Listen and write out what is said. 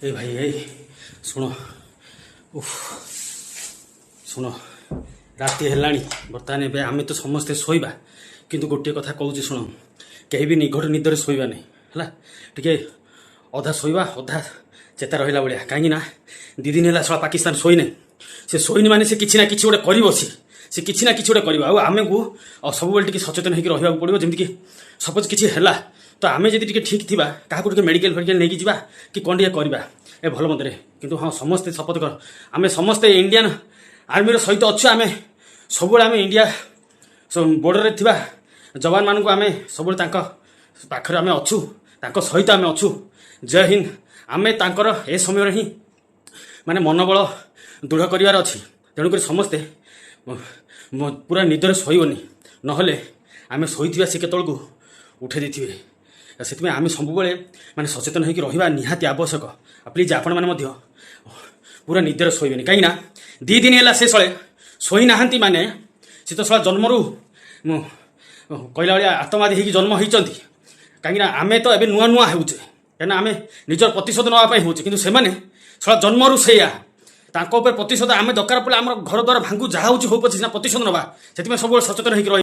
ଏ ଭାଇ, ଏ ଶୁଣ, ଉଫ୍, ଶୁଣ, ରାତି ହେଲାଣି ବର୍ତ୍ତମାନ। ଏବେ ଆମେ ତ ସମସ୍ତେ ଶୋଇବା, କିନ୍ତୁ ଗୋଟିଏ କଥା କହୁଛି ଶୁଣ, କେହି ବି ନିଘୋଡ଼ ନିଦରେ ଶୋଇବା ନାହିଁ, ହେଲା? ଟିକେ ଅଧା ଶୋଇବା, ଅଧା ଚେତା ରହିଲା ଭଳିଆ। କାହିଁକି ନା 2 ଦିନ ହେଲା ଶଳା ପାକିସ୍ତାନ ଶୋଇନି। ସେ ଶୋଇନି ମାନେ ସେ କିଛି ନା କିଛି ଗୋଟେ କରିବ। ସେ କିଛି ନା କିଛି ଗୋଟେ କରିବ। ଆଉ ଆମକୁ ଆଉ ସବୁବେଳେ ଟିକେ ସଚେତନ ହେଇକି ରହିବାକୁ ପଡ଼ିବ। ଯେମିତିକି ସପୋଜ କିଛି ହେଲା ତ ଆମେ ଯଦି ଟିକେ ଠିକ୍ ଥିବା, କାହାକୁ ଟିକେ ମେଡ଼ିକାଲ ଫେଡ଼ିକାଲ ନେଇକି ଯିବା କି କ'ଣ ଟିକେ କରିବା ଏ ଭଲ ମନ୍ଦରେ। କିନ୍ତୁ ହଁ, ସମସ୍ତେ ଶପଥ କର, ଆମେ ସମସ୍ତେ ଇଣ୍ଡିଆନ୍ ଆର୍ମିର ସହିତ ଅଛୁ। ଆମେ ସବୁବେଳେ ଆମେ ଇଣ୍ଡିଆ ବର୍ଡ଼ରରେ ଥିବା ଯବାନମାନଙ୍କୁ ଆମେ ସବୁବେଳେ ତାଙ୍କ ପାଖରେ ଆମେ ଅଛୁ, ତାଙ୍କ ସହିତ ଆମେ ଅଛୁ। ଜୟ ହିନ୍ଦ। ଆମେ ତାଙ୍କର ଏ ସମୟରେ ହିଁ ମାନେ ମନୋବଳ ଦୃଢ଼ କରିବାର ଅଛି। ତେଣୁକରି ସମସ୍ତେ ପୁରା ନିଦରେ ଶୋଇବନି, ନହେଲେ ଆମେ ଶୋଇଥିବା, ସେ କେତେବେଳକୁ ଉଠେଇ ଦେଇଥିବେ। ସେଥିପାଇଁ ଆମେ ସବୁବେଳେ ମାନେ ସଚେତନ ହେଇକି ରହିବା ନିହାତି ଆବଶ୍ୟକ। ଆଉ ପ୍ଲିଜ୍, ଆପଣମାନେ ମଧ୍ୟ ପୁରା ନିଦରେ ଶୋଇବେନି। କାହିଁକିନା 2 ଦିନ ହେଲା ସେ ଶଳେ ଶୋଇନାହାନ୍ତି। ମାନେ ସେ ତ ଶଳା ଜନ୍ମରୁ ମୁଁ କହିଲା ଭଳିଆ ଆତଙ୍କବାଦୀ ହେଇକି ଜନ୍ମ ହେଇଛନ୍ତି। କାହିଁକିନା ଆମେ ତ ଏବେ ନୂଆ ନୂଆ ହେଉଛେ, କାହିଁକିନା ଆମେ ନିଜର ପ୍ରତିଶୋଧ ନେବା ପାଇଁ ହେଉଛେ। କିନ୍ତୁ ସେମାନେ ଶଳା ଜନ୍ମରୁ ସେଇଆ। ତାଙ୍କ ଉପରେ ପ୍ରତିଶୋଧ ଆମେ ଦରକାର ପଡ଼ିଲେ ଆମର ଘର ଦ୍ୱାର ଭାଙ୍ଗୁ, ଯାହା ହେଉଛି ହଉ ପଛେ, ସିନା ପ୍ରତିଶୋଧ ନେବା। ସେଥିପାଇଁ ସବୁବେଳେ ସଚେତନ ହେଇକି ରହିବା।